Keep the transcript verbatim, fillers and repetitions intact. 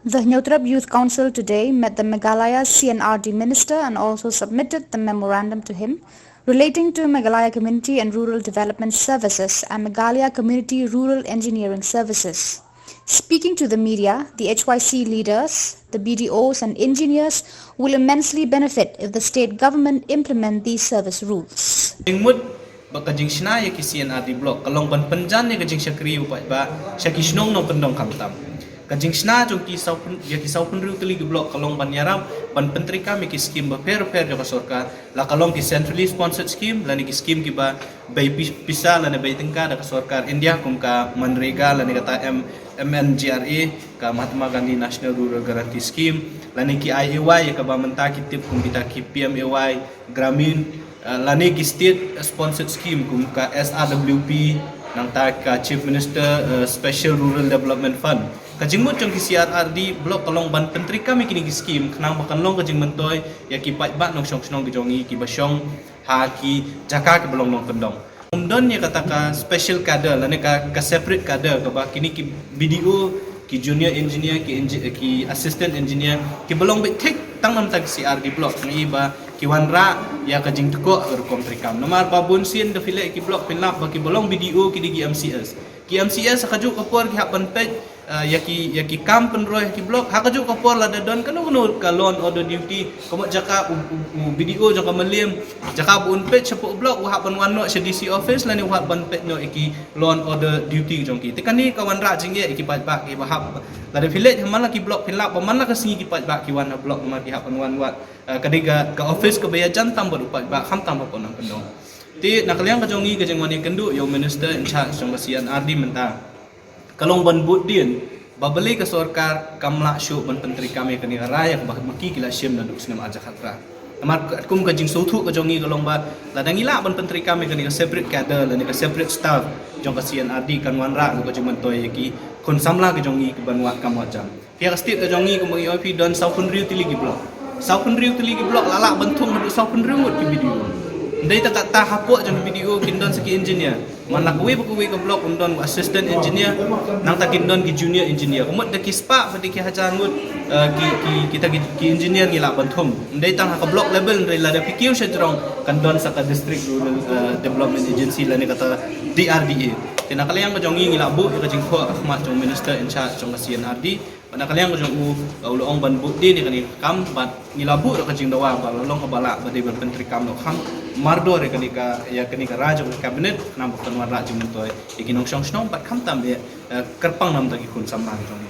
The Hynñiewtrep Youth Council today met the Meghalaya C and R D Minister and also submitted the memorandum to him relating to Meghalaya Community and Rural Development Services and Meghalaya Community Rural Engineering Services. Speaking to the media, the H Y C leaders, the B D Os and engineers will immensely benefit if the state government implement these service rules. Jingmut ba ka jingshna ïa ki C and R D block ka long ban pynjan ïa ka jingshakri u paidbah sha ki shnong nongkyndong khamtam. Ka jingshna jong ki saw pyn- ïa ki saw pynriew tylli ki block ka long ban ïarap ban pyntreikam ïa ki skim bapher bapher jong ka sorkar, la ka long ki centrally sponsored scheme lane ki skim kiba bei pi- pisa lane bei tyngka da ka sorkar India, kum ka MGNREGA lane kata M- M N G R A, ka Mahatma Gandhi National Rural Guarantee Scheme, lane ki I A Y ïa kaba mynta ki tip kum kita ki P M A Y Gramin, eh, lane ki state sponsored scheme kum ka S R W P, nangta ka Chief Minister, eh, Special Rural Development Fund. Ka jingmut jong ki C R R D block ka long ban pyntreikam ïa kine ki skim khnang ba kan long ka jingmyntoi ïa ki paidbah nongshong shnong ki jong ngi kiba shong ha ki jaka kiba long nongkyndong. Ym don ïa kata ka special cadre lane ka, ka separate cadre kaba kine ki B D O, ki junior engineer, ki engi- ki assistant engineer kiba long beit thik tang namta ki C R D block, ngi ba ki wanrah ïa ka jingtkoh ka rukom treikam. Namar ba bun sien da phi leh ki block phin lap ba kiba long B D O ki dei ki M C S. Ki M C S ha kajuh ka por ki hap ban peit, eh, ïa ki, ïa ki kam pynroi ha ki block ha kajuh ka por, lada don kano kano ka law and order duty, ka mut jaka u, u, u B D O jong ka Mylliem, jaka ba un peit shapoh block u hap ban wan noh sha D C office lane u hap ban peit noh ïa ki law and order duty jong ki. Te kane ka wanrah jingeh ïa ki paidbah kiba hap. Lada phi leit ha man la ki block phin lap ba man la ka sngi ki paidbah ki wan ha block namar ki hap ban wan wad. Eh, ka dei ka, ka office kaba ïajan tam bad u paidbah khamtam hapoh nongkyndong. Te na ka liang ka jong ngi ka jingwan ïakynduh ïa u minister in charge jong ka C and R D mynta ka long ban bud dien ba balei ka sorkar kam lah shuh ban pyntreikam ïa kane ka rai ïa kaba ma ki ki la shim naduh u snem ar hajar khatphra. Namar katkum ka jingsngewthuh ka jong ngi ka long ba lada ngi lah ban pyntreikam ïa kane ka separate cadre lane ka separate staff jong ka C and R D kan wanrah ka jingmyntoi ïa ki khun samla ka jong ngi ki ban wad kam wad jam. Phi ïa ka state ka jong ngi kumba ngi ong phi don saw pynriew tylli ki block. Saw pynriew tylli ki block la lah ban thung haduh saw pynriew ngut ki B D O. Ym dei tang kata, hapoh jong ki B D O kin don sa ki engineer. Man la kawei pa kawei ka block un don assistant engineer, nangta kin don ki junior engineer. Ka mut da ki spah bad da ki hajar ngut, eh, ki, ki, kita ki, ki engineer ngi lah ban thung. Ym dei tang ha ka block level, hynrei lada phi kiew sha jrong kan don sa ka District Rural, eh, Development Agency lane kata D R D A. Te na ka liang ka jong ngi ngi lah buh ïa ka jingkhoh ha khmat jong u minister in charge jong ka C and R D. Bad na ka liang ka jong u, uh, u la ong ban bud dien ïa kane ka kam bad ngi la buh da ka jingdawa ba la long kaba lah ba dei ban pyntreikam noh kham mardor ïa kane ka, ïa kane ka rai jong ka cabinet khnang ba kan wanrah jingmyntoi ïa ki nongshong shnong bad khamtam ïa, uh, kyrpang namar ki khun samla ka jong ngi.